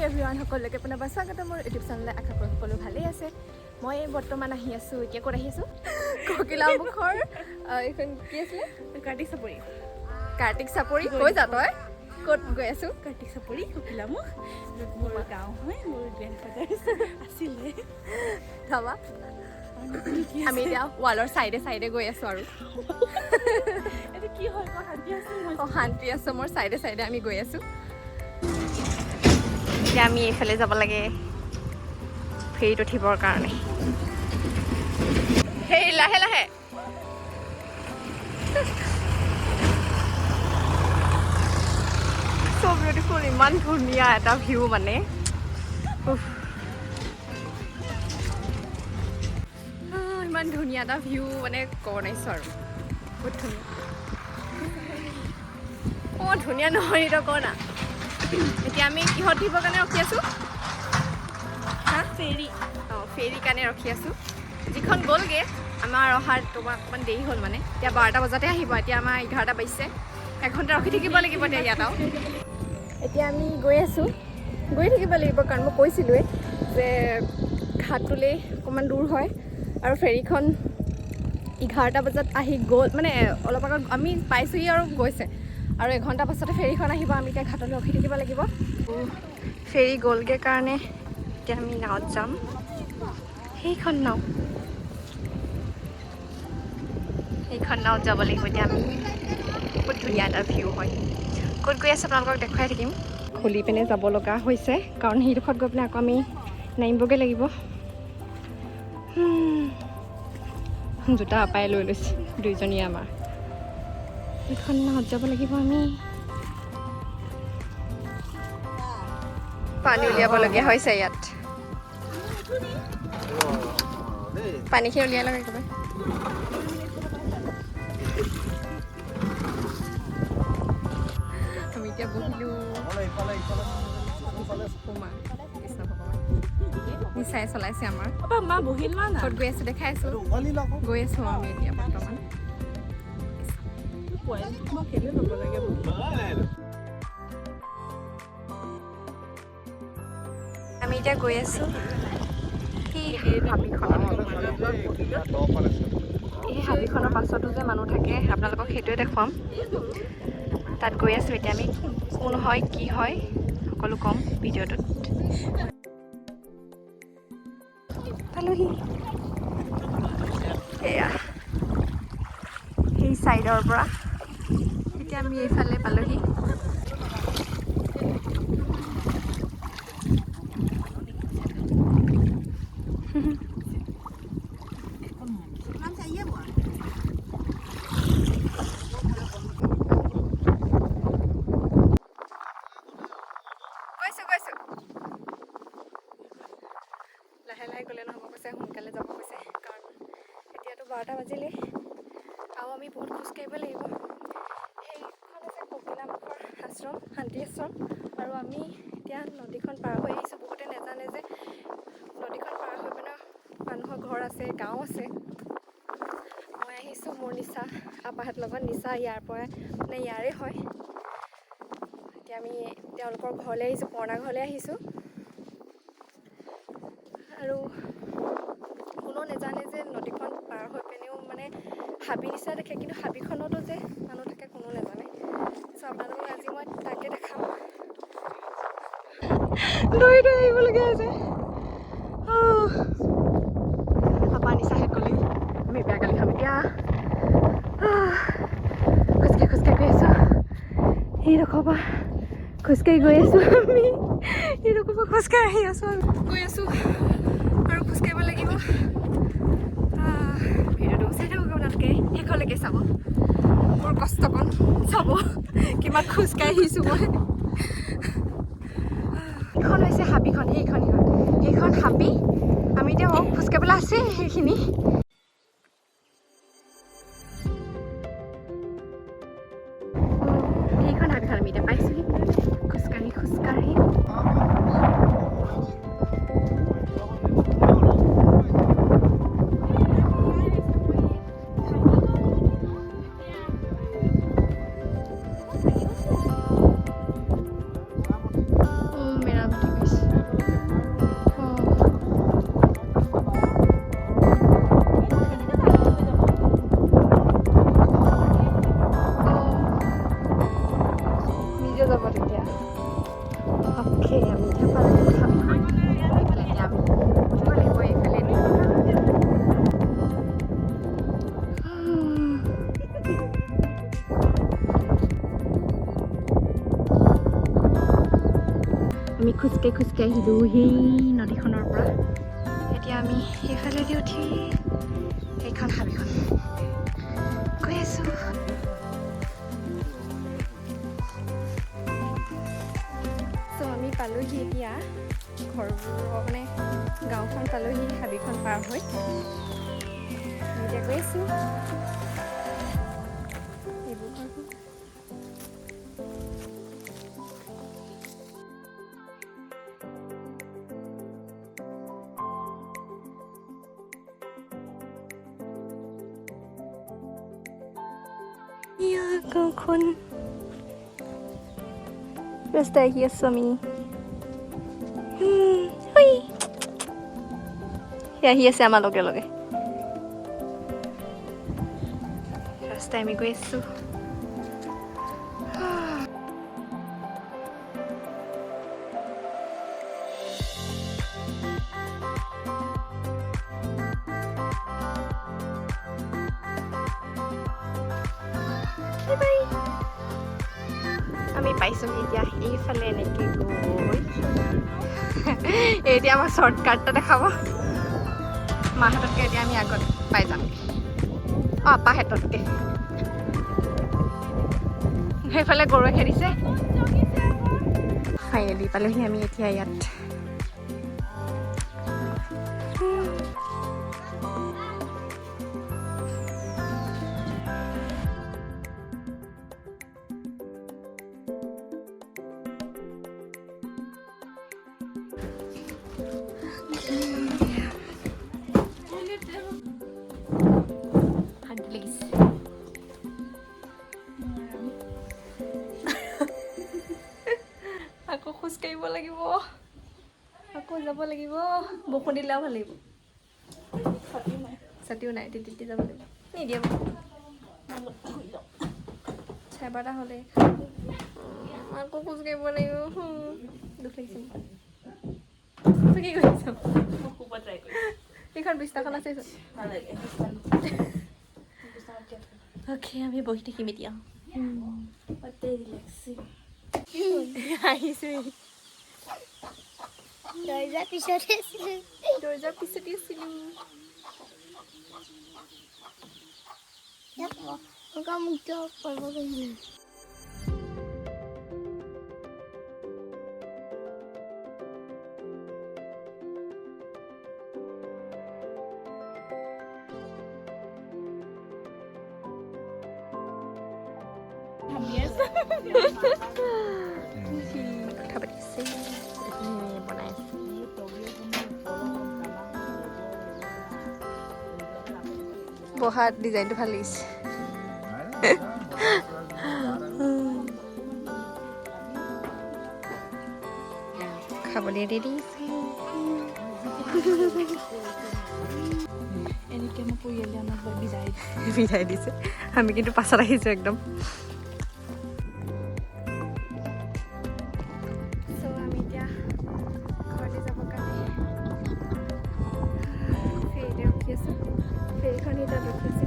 Everyone, সকলোকে পুনৰবাৰ স্বাগতম মোৰ ইউটিউব চেনেললৈ। আশা কৰোঁ সকলো ভালেই আছে। মই বৰ্তমান আহি আছোঁ, এতিয়া ক'ত আহি আছোঁ? ককিলামুখৰ এইখন কি আছিলে? কাৰ্তিক চাপৰি। কাৰ্তিক চাপৰি। কৈ যা তই, ক'ত গৈ আছোঁ? কাৰ্তিক চাপৰি, ককিলামুখ, য'ত মোৰ গাঁও হয়, মোৰ গ্ৰেণ্ডফাদাৰ আছিলে। ধাবা। আমি এতিয়া ৱালৰ চাইডে চাইডে গৈ আছোঁ আৰু। এইটো কি হয় ক? শান্তি আছে মই। অঁ, শান্তি আশ্ৰমৰ চাইডে চাইডে আমি গৈ আছোঁ। এতিয়া আমি এইফালে যাব লাগে ফেৰীত উঠিবৰ কাৰণে। সেই লাহে লাহে। চ' বিউটিফুল, ইমান ধুনীয়া এটা ভিউ মানে, উফ। ইমান ধুনীয়া এটা ভিউ মানে ক'ব নোৱাৰিছোঁ আৰু, বহুত ধুনীয়া। অঁ, ধুনীয়া নহয় তই ক না। এতিয়া আমি কিহত উঠিবৰ কাৰণে ৰখি আছোঁ? হা? ফেৰী। অঁ, ফেৰীৰ কাৰণে ৰখি আছোঁ। যিখন গ'লগৈ, আমাৰ অহাৰ তোমাৰ অকণমান দেৰি হ'ল, মানে এতিয়া 12টা বজাতে আহিব, এতিয়া আমাৰ 11টা বাজিছে। এঘণ্টা ৰখি থাকিব লাগিব এতিয়া ইয়াত। আৰু এতিয়া আমি গৈ আছোঁ, গৈ থাকিব লাগিব, কাৰণ মই কৈছিলোঁৱেই যে ঘাটটোলৈ অকণমান দূৰ হয় আৰু ফেৰীখন 11টা বজাত আহি গ'ল, মানে অলপ আগত আমি পাইছোঁহি আৰু গৈছে, আৰু এঘণ্টা পাছতে ফেৰীখন আহিব। আমি এতিয়া ঘাটলৈ ৰখি থাকিব লাগিব। ফেৰী গ'লগৈ কাৰণে এতিয়া আমি নাৱত যাম। সেইখন নাও, সেইখন নাৱত যাব লাগিব এতিয়া আমি। বহুত ধুনীয়া এটা ভিউ হয়। ক'ত গৈ আছোঁ আপোনালোকক দেখুৱাই থাকিম। খুলি পিনে যাব লগা হৈছে, কাৰণ সেইডোখৰত গৈ পেলাই আকৌ আমি নামিবগৈ লাগিব। জোতা আপাই লৈ লৈছে দুইজনীয়ে আমাৰ। এইখন নাৱত যাব লাগিব আমি। পানী উলিয়াবলগীয়া হৈছে ইয়াত। পানীখিনি উলিয়াই লওক একেবাৰে। আমি এতিয়া বহিলোঁ। মা কৃষ্ণ ভগৱান, নিচাই চলাইছে আমাৰ। মা বহিল মা না। ক'ত গৈ আছোঁ দেখাই আছোঁ। গৈ আছোঁ আমি এতিয়া বৰ্তমান। মই কেলে ল'ব লাগে? আমি এতিয়া গৈ আছোঁ সেই হাবিখনত। এই হাবিখনৰ পাছতো যে মানুহ থাকে, আপোনালোকক সেইটোৱে দেখুৱাম। তাত গৈ আছোঁ এতিয়া আমি। কোন হয়, কি হয়, সকলো ক'ম ভিডিঅ'টোত। পালোহি। এয়া সেই চাইডৰ পৰা এতিয়া আমি এইফালে পালোহি। গৈছোঁ গৈছোঁ। লাহে লাহে গ'লে নহ'ব কৈছে, সোনকালে যাব কৈছে, কাৰণ এতিয়াতো 12টা বাজিলেই আৰু আমি বহুত খোজকাঢ়িব লাগিব। সেইখন হৈছে ককিলামুখৰ আশ্ৰম, শান্তি আশ্ৰম। আৰু আমি এতিয়া নদীখন পাৰ হৈ আহিছোঁ। বহুতে নাজানে যে নদীখন পাৰ হৈ পিনে মানুহৰ ঘৰ আছে, গাঁও আছে। মই আহিছোঁ মোৰ নিচা আপাহঁত লগত। নিচা ইয়াৰ পৰাই, মানে ইয়াৰে হয়। এতিয়া আমি তেওঁলোকৰ ঘৰলৈ আহিছোঁ, পুৰণা ঘৰলৈ আহিছোঁ। আৰু কোনো নাজানে যে নদীখন পাৰ হৈ পিনেও মানে হাবি নিচিনা দেখে, কিন্তু হাবিখনতো যে মানুহ থাকে কোনো নাজানে। চ' আপোনালোকক আজি মই তাকে দেখাম। দৌৰি দৌৰি আহিবলগীয়া হৈছে। আপা নিচাহেত গ'লেই আমি বেয়া গালি খাম। এতিয়া খোজকাঢ়ি খোজকাঢ়ি গৈ আছোঁ। সেইডোখৰ পৰা খোজকাঢ়ি গৈ আছোঁ আমি, সেইডোখৰ পৰা খোজকাঢ়ি আহি আছোঁ আমি। গৈ আছোঁ আৰু খোজকাঢ়িব লাগিব। ভিডিঅ'টো চাই থাকক আপোনালোকে, শেষলৈকে চাব, মোৰ কষ্টকণ চাব, কিমান খোজকাঢ়ি আহিছোঁ মই। এইখন হৈছে হাবিখন, সেইখন সেইখন সেইখন হাবি। আমি এতিয়া খোজকাঢ়িবলৈ আছে সেইখিনি। সেইখন হাবিখন আমি এতিয়া পাইছোঁহি খোজকাঢ়ি খোজকাঢ়ি। মেৰামতি। অ'কে, আমি এতিয়া পালোহি হাবিখন। এইফালে এতিয়া আমি উঠিব লাগিব এইফালেদি। আমি খোজকাঢ়ি খোজকাঢ়ি আহিলোঁ সেই নদীখনৰ পৰা। এতিয়া আমি সেইফালেদি উঠি সেইখন হাবিখন গৈ আছোঁ। চ' আমি পালোহি এতিয়া ঘৰবোৰৰ মানে গাঁওখন পালোহি, হাবিখন পাৰ হৈ আমি এতিয়া গৈ আছোঁ। এইবোৰ ঘৰবোৰ। ইয়া গাঁওখন, ৰাস্তা আহি আছোঁ আমি। হুই। সি আহি আছে আমাৰ লগে লগে। ৰাস্তাই আমি গৈ আছোঁ। Bye bye. আমি পাইছোঁহি এতিয়া। এইফালে এনেকৈ গৈ এতিয়া আমাৰ শ্বৰ্টকাট এটা দেখাব। মাহঁততকৈ এতিয়া আমি আগত পাই যামগৈ। অঁ, আপাহঁততকৈ। সেইফালে গৰুৱে খেদিছে। ফাইনেলি পালোহি আমি এতিয়া ইয়াত। শান্তি লাগিছে। আকৌ খোজ কাঢ়িব লাগিব, আকৌ যাব লাগিব। বৰষুণ দিলেও ভাল লাগিব। ছাতিও নাই, তিতি তিতি যাব লাগিব। নিদিয়ে, 12:30 হ'লে আকৌ খোজ কাঢ়িব লাগিব। দুখ লাগিছে মোৰ। তই কি কৰিছ? এইখন বিছনাখন আছে। অ'কে, আমি বহি থাকিম এতিয়া। আহিছোঁ। দৰ্জাৰ পিছতে আছিলো। দৰ্জাৰ পিছতে আছিলোঁ। ইয়াত মুক্ত কৰিব গৈছিলো। কথা পাতিছে, বনাই আছে। বহা ডিজাইনটো ভাল লাগিছে। খাবলৈ ৰেডি। এনেকৈ আমাৰ পৰিয়ালে আমাক বিদায় বিদায় দিছে। আমি কিন্তু পাছত আহিছোঁ একদম। চ' আমি এতিয়া ঘৰলৈ যাবৰ কাৰণে ফেৰীতে ৰখি আছোঁ। ফেৰীখন তাত ৰখি আছে।